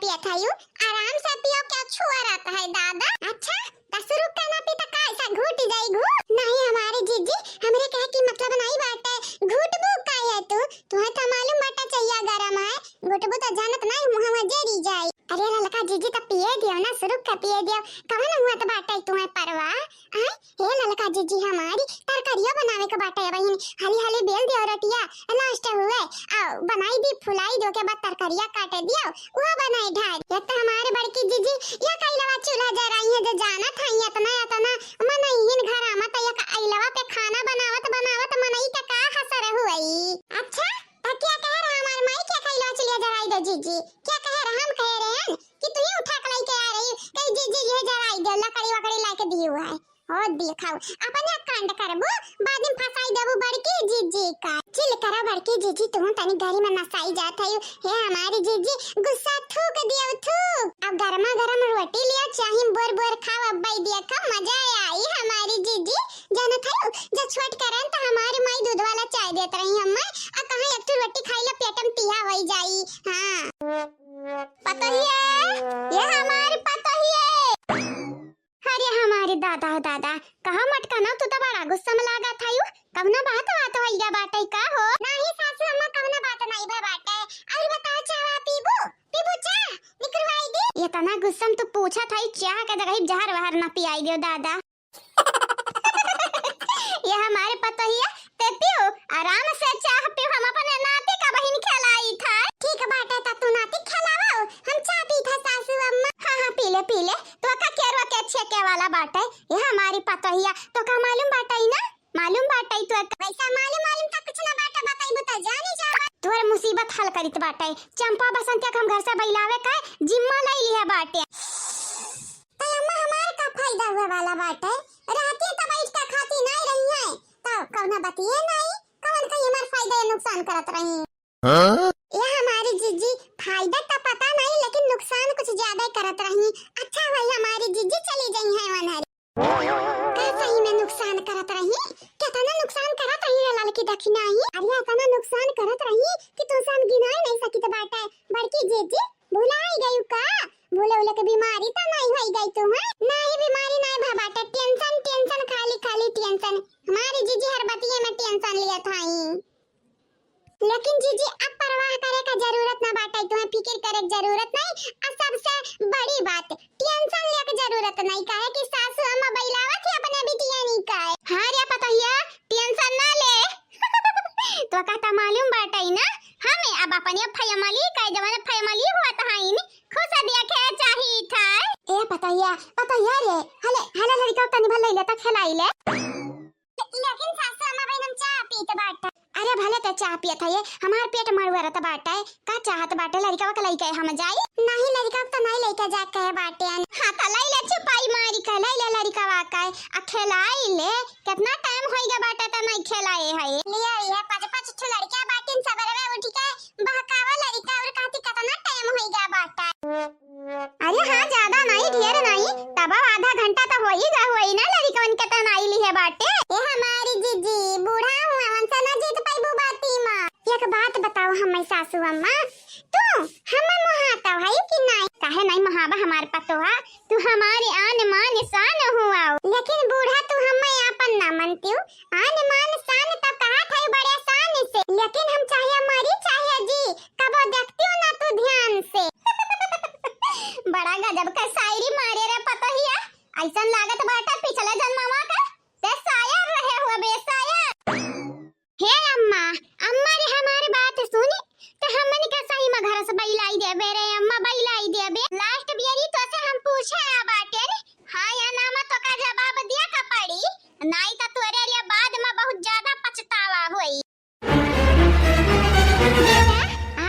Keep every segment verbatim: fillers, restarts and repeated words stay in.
पियत हयू, आराम से पियो, क्या छुआ रहता है दादा। अच्छा, त सुरुक का ना पी त का ऐसा घूट जाई घूट? नहीं हमारी जीजी, हमरे कहे कि मतलब नहीं बाटे, घूटबू का है तू? तुहे त मालूम बाटे चहिया गरम है, घूटबू त जानत नहीं मुँह में जेरी जाई। अरे ललका जीजी त पिए दियो ना, सुरुक का पिए दियो, कवन हुआ त बाटे तुहे परवा? आय, हे ललका जीजी हमारी, तरकारिया बनावे के बाटे बहिन, हाली हाली बेल दियो रोटिया, लास्ट हुए, आ बनाई दी, फुलाई दी, ओके बाद तरकारिया काटे दियो, वो बनाई ढाई। ये तो हमारे बड़की जीजी, ये कैलवा चूल्हा जराई है, जो जानत है, इतना, इतना मनई हिन घर आमा, तो ये कैलवा पे खाना बनावत, बनावत मनई के का हसर हुई। अच्छा, तो क्या कह रहा हमारे माई, क्या कैलवा चूल्हा जराई दे जीजी? क्या कह रहा, हम कह रहे हैं कि तू ही उठा के लेके आ रही, कहीं जीजी ये जराई दे, लकड़ी वकड़ी लाके दी हुआ है। हो देखाऊ, अपने कांड करबू, बाद में फंसाई देबू बड़की जीजी का। चिल करा बड़की जीजी, तू तनी गरी में नसाई जात है। हे हमारी जीजी, गुस्सा थूक दियो थूक। अब गरमा गरम रोटी लियो, चाही बोर बोर खाओ, अब भाई देखो मजा आई हमारी जीजी। जानत है, जब छोट करन त हमारी माई दूध वाला चाय देत रही हमें, आ कहाँ एक ठो रोटी खाई ला पेट में पिया होई जाई। हाँ। पतोहिया, ये हमारी पतोहिया। अरे हमारे दादा हो दादा, कहाँ मटका ना, तू तो बड़ा गुस्सा में लागा था यू। कवना बात, बात होइगा बाटे का हो? नाही सासू अम्मा, कवना बात नहीं भे बाटे। और बताओ, चाह पीबू? पीबू चाह? निकरवाई दी? ये तना गुस्सा में तू पूछा था, चाह के जगह जहर वहर ना पियाई दियो दादा। ये हमारे पतोहिया, ते पियो, आराम से चाह पियो, हम अपने नाती का बहिन खिलाई था। ठीक बाटे, त तू नाती खिलावा, हम चाह पी था सासू अम्मा। हाँ, हाँ, पी ले, पी ले, तो का केरवा के छेके वाला बाटे। ये हमारी पतोहिया, तो का मालूम बाटे ना? मालूम बाटे तो का? वैसा मालूम, मालूम त कुछ ना बाटे, बताइबू त जानी जावा। तोर मुसीबत हल करित बाटे। चंपा बसंतिया के हम घर से बैलावे का जिम्मा ले लिया बाटे। त अम्मा हमार का फायदा हुए वाला बाटे? रहती त बैठ के खाती नहीं रही है, त कौना बतिये नहीं, कौन कहीं हमार फायदा या नुकसान करत रही? हाँ? ये हमारी जीजी फायदा त पता नहीं, लेकिन नुकसान कुछ ज्यादा ही करत रही। अच्छा भाई हमारी जीजी चली गई है वनहरी। का सही में नुकसान करत रही? कितना नुकसान करत रही रे ललकी दखिनाही? अरे इतना नुकसान करत रही कि तुमसे हम गिनाए नहीं सकित बाटे। बड़की जीजी भुलाई गयू का? भूले उले के बीमारी त नहीं होई गई तू, हैं? नहीं बीमारी नहीं भा बाटे, टेंशन टेंशन, खाली खाली टेंशन। हमारी जीजी हर बतिये में टेंशन लिया था। लेकिन जीजी अब परवाह करे का जरूरत ना बाटे, तुम्हें फिक्र करे के जरूरत नहीं। आ सबसे बड़ी बात, टेंशन लेवे के जरूरत नहीं, काहे कि सासू अम्मा बैलावत ही अपने बिटिया नहीं का। हाँ रे पतोहिया, टेंशन ना ले। तो का त मालूम बाटे ना, हमें अब अपने फैमिली का, जवन फैमिली हुआ त हईन, खुश देखे चाहित है। ए पतोहिया, पतोहिया रे, हले, हले लड़का तनी भर ले ले त खिलाई ले। लेकिन सासू अम्मा बहिन हम चाह पीत बाटे। अरे भले ते चाह पियत है, ये हमार पेट मरुआ रहत बाटे। का चाहत बाटे लड़िकवा के लइके हम जाई? नहीं लड़िकवा के तो नहीं लइके जा कहे बाटे। हाँ तो लई ले चुपाई मारी के लई ले लड़िकवा के, आ खेलाई ले। कितना टाइम होई गया बाटे त नहीं खेलाए है। लिया ये पाँच पाँच ठो लड़िका बाटिन सबेरे उठ के बहकावा लड़िका और कहती कितना टाइम होई गया बाटे। अरे हाँ, ज्यादा नहीं, ढेर नहीं, तब आधा घंटा तो हो ही गा, होई ना, लड़िकवन के तो नाई लिहे बाटे। ए हमारी जीजी, बूढ़ा हुआ, हमसे ना जीत पाइबू बाती माँ। एक बात बताओ हमें सासू अम्मा, तू हमें मोहाता है कि नहीं? काहे नहीं मोहाबा हमार पतोहा, तू हमारे आन मान शान हुआ। लेकिन बूढ़ा तू हमें आपन ना मनती हो, आन मान शान तो कहा था बड़े शान से, लेकिन हम चाहे मरी चाहे जी, कबो देखती हो ना तू ध्यान से। बड़ा गजब का शायरी मारे रे पतोहिया, ऐसन लागत बाटे पिछले जन्मवा का ते शायर रहे हुआ बे शायर। हे अम्मा, अम्मा रे हमारी बात सुनी, ते हमनी के सही में घर से बैलाई देबे रे अम्मा, बैलाई देबे। लास्ट बियरी तो से हम पूछे आ बाटे रे, हाँ या ना में तो का जवाब दिया का पड़ी, नाई तो तोरे लिए बाद में बहुत ज्यादा पछतावा होई। बेटा,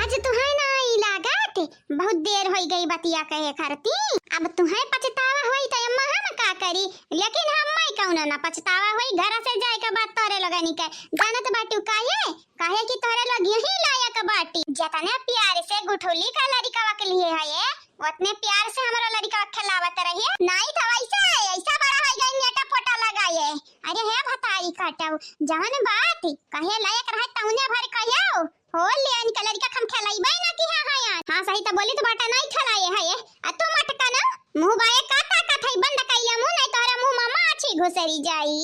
आज तुहाई ना आई लागत, बहुत देर होई गई बतिया कहे खरती। अब तुहाई पछतावा होई तो अम्मा हम का करी, लेकिन हम्मे कौनो ना पछतावा होई। घर से जाए के बाद तोरे लोगनी के जानत बाटू काहे? काहे कि तोरे लोग यही लायक बाटी। जतने प्यार से गुठुली का लड़िकवा के लिए है ये, उतने प्यार से हमारा लड़िकवा खेलावत रहिए। नाई तो ऐसा, ऐसा बड़ा हो गई नेटा पोटा लगाए। अरे हे भतारी काटऊ, जवन बात कहे लायक रहे तौने भर कहो। हो ले इनका लड़िका हम खेलाइबे ना कि हाँ, हाँ यार। हाँ, सही त बोली त बाटा, नाहीं ठलाए है ये। आ तू मटका ना, मुँह बाए का ताकत है, बंद कइले मुँह, नाहीं तोहरे मुँह मा माछी घुसरी जाई।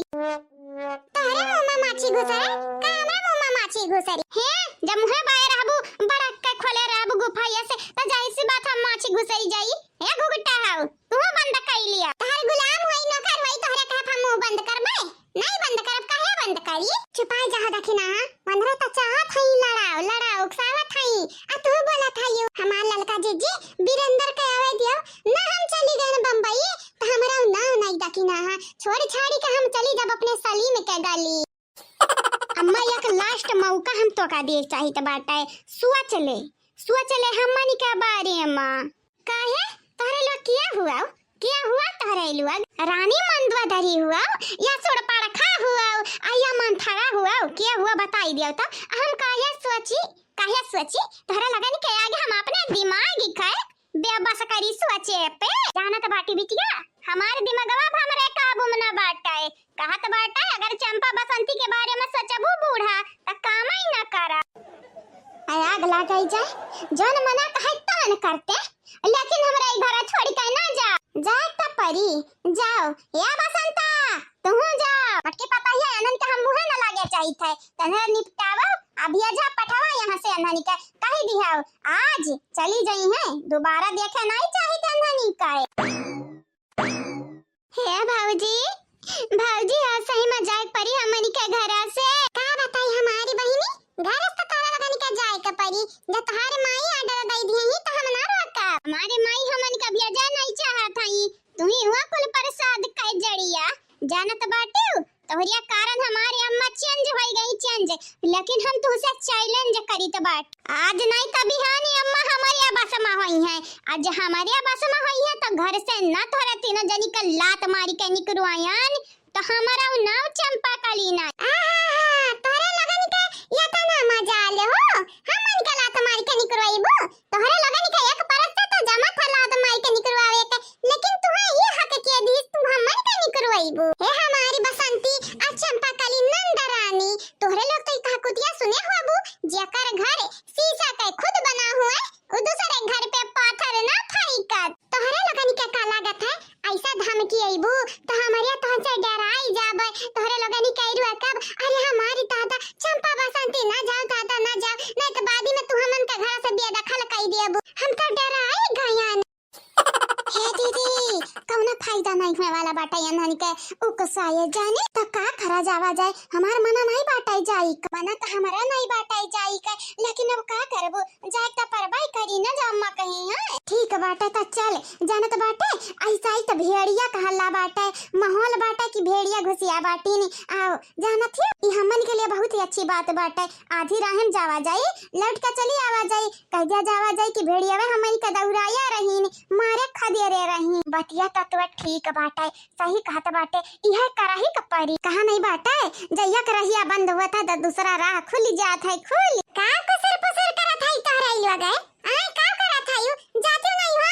तोहरे मुँह मा माछी घुसरे? का हमरा मुँह मा माछी घुसरी? हे, जब मुँह बाए रहबू, बड़ा के खोले रहबू गुफा ये से, त जाहिर सी बात हम माछी घुसरी जाई। ए घुघुटा हऊ, तू बंद कइ लिया। तोहर गुलाम होई, नौकर होई, तोहरे कहे हम मुँह बंद करबे? नाहीं बंद करब, काहे बंद करी? चुपाई जाओ दखिना, मनरा त चाहत हई लड़ाओ, लड़ाओ, उकसावत हई, आ तू बोलत हई, हमार ललका जीजी, बीरेंद्र के आवे दियो, ना हम चली गए बम्बई, त हमरा नाव नाहीं दखिना, छोड़ छाड़ी के हम चली जब अपने सलीम के गली। अम्मा, एक last मौका हम तोका दिए चाहित बाटे, सोच ले, सोच ले हमनी के बारे मा। काहे? तोहरे लोग किया हुआ? किया हुआ तोहरे लोग? रानी मंदवा धरी हुआ, या सुड़पाड़खा हुआ, आ या मंथरा हुआ, किया हुआ बताई दियो तो। हम काहे सोची, काहे सोची? तोहरे लगन के आगे हम अपने दिमाग के बेबस करी सोचे पे। जानत बाटी बिटिया, हमार दिमगवा अब हमरे काबू में ना बाटे। कहत बाटे, अगर चंपा बसंती के बारे में सोचबू बूढ़ा, त कामई ना करा। आय आग लागई जाए, जौन मना कहे तौन करते, लेकिन हमरा ई घर छोड़ के ना जा। जाए त परी, जाओ। या बसंता, तुहूँ जाओ। मटकी पतहिया, अनन के हम मुँहे न लागे चाहित है। तन्हरा निपटावा, अभी जा पठावा यहाँ से अनन के। कही दिहाओ, आज चली जइहैं, दोबारा देखे नाहीं चाहित अनन के। हे भौजी, भौजी, आज सही में जाए परी हमनी के घरा से। का बताई हमारी बहिनी, घर से तो तोहरा लगन के जाए के परी। जब तोहार माई order दे दिए ही तो हम ना रोकब। हमारे माई हमन का भेजे नहीं चाहत हई, तू ही हुआ कुल प्रसाद के जड़िया। जानत बाटे, तोहरिया कारण हमारे अम्मा change होई गई, change। लेकिन हम तुहसे challenge करीत बाट, आज नहीं त बिहानी अम्मा हमरे बस में होइहैं। आज हमरे बस में होइहैं त घर से ना तोहरा तीनों जनी का लात मारी के निकरवायन, त हमारा उ नाव चंपा कली ना। आहा, तोहरे लगन के एतना मजाल हो, हमन के लात मारी के निकरवाइबू? तोहरे लगन के एक परस्ता त जमा था लात मारी के निकरवावे के, लेकिन तुहे ई हक के दीस तू हमन के निकरवाइबू? हे हमारी बसंती आ चंपा कली नंद रानी, तोहरे लोग तो ई कहाकुतिया सुने होबू, जेकर घर शीशा के खुद बना हुआ, उ दूसरे घर पे पाथर ना फेंकत। तोहरे लोगन के का लागत है, ऐसा धमकी अइबू त हमरिया तोहसे डराई जाबे। तोहरे लोगन के रुआ कब, अरे हमारी दादा चंपा बसंती ना जाओ, दादा ना जाओ, नहीं तो बाद में तू हमन के घर से बेदखल कई देबू। हम तो डराई गयन। हे दीदी, कौनो फायदा नहीं होए वाला बाटे अनहन के उकसाए जाने। त का करा जावा जाए, हमार मना नहीं बाटे जाई का, मना त हमरा नहीं बाटे जाई का, लेकिन अब का करबू, जाए त परबाई करी न जो अम्मा कही है। ठीक बाटे त चल, जानत बाटे, ऐसा ही त भेड़िया कहला बाटे, माहौल बाटे कि भेड़िया घुसिया बाटी नी। आओ, जानत ही, ई हमन के लिए बहुत ही अच्छी बात बाटे। आधी राह में जावा जाई, लौट के चली आवा जाई, कह दिया जावा जाई कि भेड़ियावे हमन के दौड़ाया रहीन, मारे खदेरे रहीन। बतिया त तोर ठीक बाटे, सही कहत बाटे, इहे करही क परी। कहा नहीं बाटे, जइया के रहिया बंद हुआ था, त दूसरा राह खुल जात है, खुल। का कुसर पुसर करत है तोहरे लोग, हैं? आय, का करत है यू? जाते नहीं हो?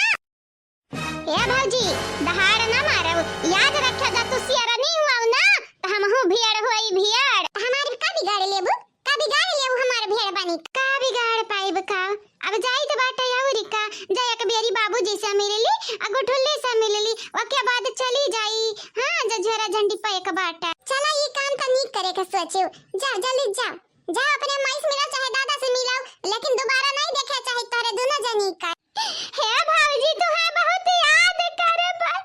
ए भौजी, दहाड़ ना मारब, याद रखे, जा तू सियारा नहीं हुआ ना, त हमहू भियाड़ होई भियाड़। हमार का बिगाड़ लेबू? का बिगाड़ लेबू हमार भेड़ बनी? का बिगाड़ पाइब का? अब जाइत बाटे अउरी का, जा एक बेरी बाबूजी से मिल ली, आ गुठुल्ली से मिल ली, ओके बाद चली जाई। हाँ, जा झोरा झंडी पे एक बाटा। चला, ई काम त नीक करे के सोचू। जा, जल्दी जा, जा अपने माई से मिला, चाहे दादा से मिलाओ, लेकिन दोबारा नहीं देखे चाहे तोहरे दोनों जनी का। हे भौजी, तुहे बहुत याद करे पर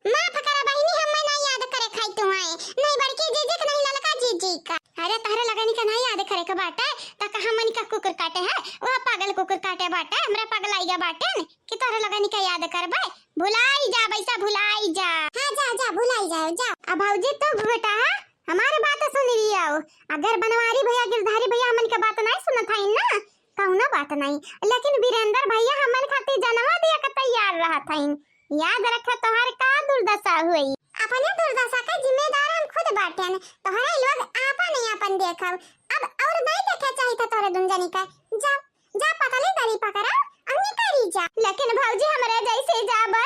माफ करा बहिनी, हम्मे ना याद करे खाई तू आए। नहीं बड़की जीजी के, नहीं ललका जीजी का। अरे तहरे लगनी का नहीं याद करे के बाटे, त का हमनी का कुकुर काटे है? वह पागल कुकुर काटे बाटे, हमरा पगलाइगा बाटे न कि तहरे लगनी का याद करबे। भुलाई जा बैसा, भुलाई जा। हाँ जा, जा भुलाई जाओ, जा। अब भौजी तू घुघटा है, हमारे बात सुन लियाओ। अगर बनवारी भैया गिरधारी भैया हमन के बात नहीं सुनत हईन ना, कौनो बात नहीं, लेकिन वीरेंद्र भैया हमन खातिर जनवा दिया के तैयार रहत हईन। याद रखे तोहार का दुर्दशा हुई। अपने दुर्दशा के जिम्मेदार हम खुद बाटेन। तोहरे लोग आपन ही आपन देखब। अब और नहीं देखे चाहिए था तोहरे दुन जनी का। जा, जा पतली दरी पकड़ा और निकली जा। लेकिन भौजी हमरे जैसे जाबे,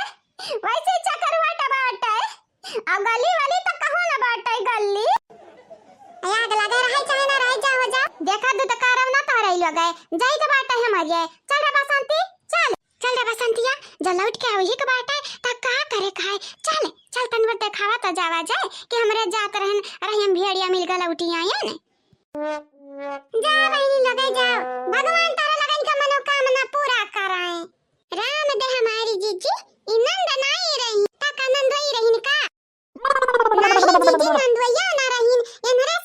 वैसे चकरवट बाटे। आ गली वाली त कहूँ न बाटे गली। आग लगे रहे चाहे ना रहे, जा हो जा। देखा दू त करब ना तोहरे तो गए, जाई के बाटे हमरे। चल रे बसंती, चल। चल रे बसंतिया, जब लौट के आवही के बाटे, त का करे खाए? चल, चल तनी देखावा त जावा जाए कि हमरे जात रहन, रहियन भेड़िया मिल गए लौटी आयन। जा बहिनी लगे जाओ, भगवान तारा लगन का मनोकामना पूरा कराए। राम दे हमारी जीजी, ई नंद नाई रही, त का नंदोई रहीन का? नाही जीजी, नंदोइया ना रहीन, इनरे